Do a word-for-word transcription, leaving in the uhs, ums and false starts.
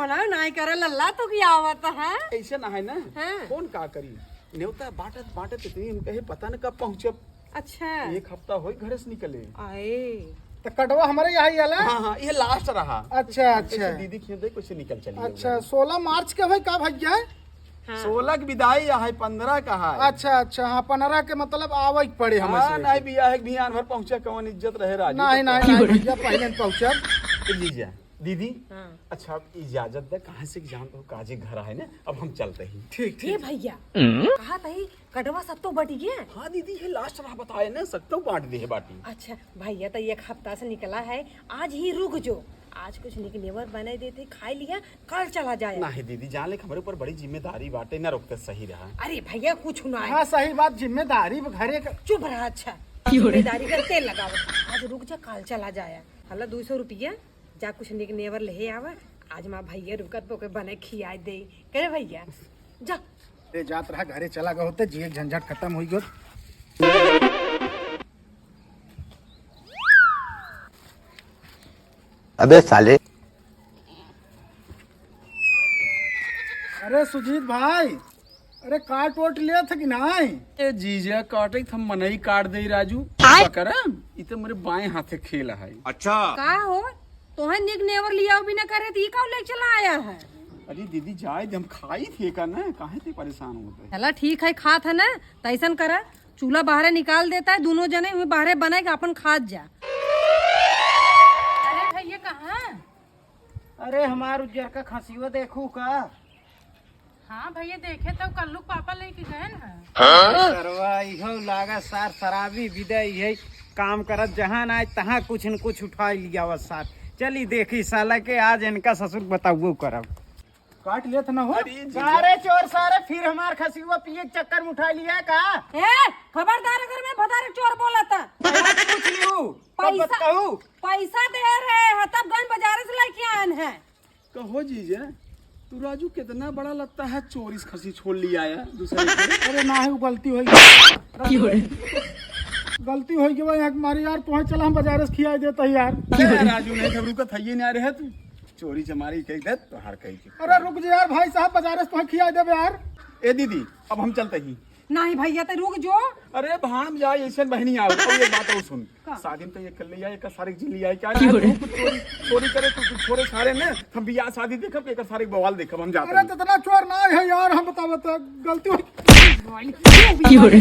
ना, नाई करे लल्ला तो की आवत है। ऐसे ना है ना। हाँ। कौन का करी? नेवता बांटत बांटत इतनी हम कहे पता न कब पहुँचब। अच्छा। एक हफ्ता होई घरे से निकले। आए। तो कटवा हमारे यहाँ ही आला? हाँ, हाँ, ये last रहा। अच्छा, अच्छा। ऐसे दीदी खेत दे, कुछ निकल चली अच्छा, गई। सोलह मार्च के भाई का भैया? हाँ। सोलह की विदाई है, पन्द्रह का है। अच्छा, अच्छा, हाँ, पन्द्रह के मतलब आवे के पड़े हम हाँ, ऐसे। नहीं, बियाह के बिहान भर पहुँचा, कौन इज्जत रहे राजू? नहीं, तो नहीं, कौन? नहीं, भैया, पहले न पहुँचब। ए जीजा, दीदी, हाँ। अच्छा, अब इजाजत दे, कहाँ से जान तो काजे घर आए ना, अब हम चलते ही। ठीक, ये ठीक। भैया, हम्म? कहा तही कटवा सत्तो बटिए? हाँ दीदी, ये last रहा बताए ना, सत्तो बांट दे है बाटी। अच्छा, भैया, तो एक हफ्ता से निकला है, आज ही रुक जो, आज कुछ निक नेवर बनाई देते, खाई लिया, कल चला जाए। नहीं दीदी, जान ले, हमरे ऊपर बड़ी जिम्मेदारी बाटे, ना रुकते सही रहा। अरे भैया, कुछ ना है। हाँ, सही बात, जिम्मेदारी घरे का। चुप रहा, अच्छा। जिम्मेदारी का तेल लगाओ। आज रुक जा, कल चला जाए। हला, दो सौ रुपया, जा कुछ निक नेवर ले आवा। आज माँ भैया रुकत, ओके बने खियाए दे। करे भैया, जा। ए, जात रहा, घरे चला गए होते, जिए झंझट खत्म हुई गयो। अबे साले। अरे सुजीत भाई, अरे काट वोट लेत है कि नाई? ए जीजा, काटे त हम मनई काट दे राजू। आय। का करम? इ तो मेरे बाएं हाथे खेल है। अच्छा। का हो? तोहे निक नेवर लियाओ भी ना करे, त ई का ले चला आया है? अरे दीदी, जाए दे, हम खाई थे का ना, काहे ते परेशान होते? चला ठीक है, खात है ना, तैसन करा, चूल्हा बाहरे निकाल देता है, दोनों जने हुए बाहरे बनाए के अपन खात जा। अरे भैया, कहाँ? अरे हमार उज्जर का खसियो देखू का? हाँ भैया, देखे तो कल्लू के पापा लेके गए ना। सरवा इहो लागा सार शराबी बिदा, इहे काम करत, जहाँ ना आए तहाँ कुछ न कुछ उठा लियावत सार। चली देखी साला के, आज इनका ससुर बताउओ करब। काट लेत ना हो। अरे जी। सारे चोर सारे, फिर हमार खसियो पिए के चक्कर में उठा लिया का? ए, खबरदार अगर मैं भतारे चोर बोला त। पूछ लियो। पैसा, पैसा दे रहे हैं, तब गन बाजारे से लेके आन है। कहो जीजा, तू राजू कितना बड़ा लगता है, चोरी से खसी छोड़ लिया है दूसरे के। अरे ना है, वो गलती होई। क्यों रे? गलती होई के भाई, हमारी यार, तोहे चला हम बाजारे से खियाई देता ही यार। अरे राजू, नहीं, हम रुकत है, ये नहीं आ रहे तू। चोरी चमारी कह दे, तो हार कही के। अरे रुक जा यार, भाई साहब, बाजारे से तोहे खियाई देबे यार। ए दीदी, अब हम चलते ही। नहीं भैया, तो रुक जो। अरे भाण में जाए, ऐसे बहनी आओ। अब ये बात और सुन। का? शादी में तो ये कर लिया, एक सारे जिन लिया, क्या क्यों रे? तू चोरी, चोरी करे, तू, तू छोरे सारे ने, हम बियाह शादी देखब, एक सारे बवाल देखब, हम जाते अरे हैं। तो इतना चोर ना है यार, हम बतावत है, गलती हो क्यों रे?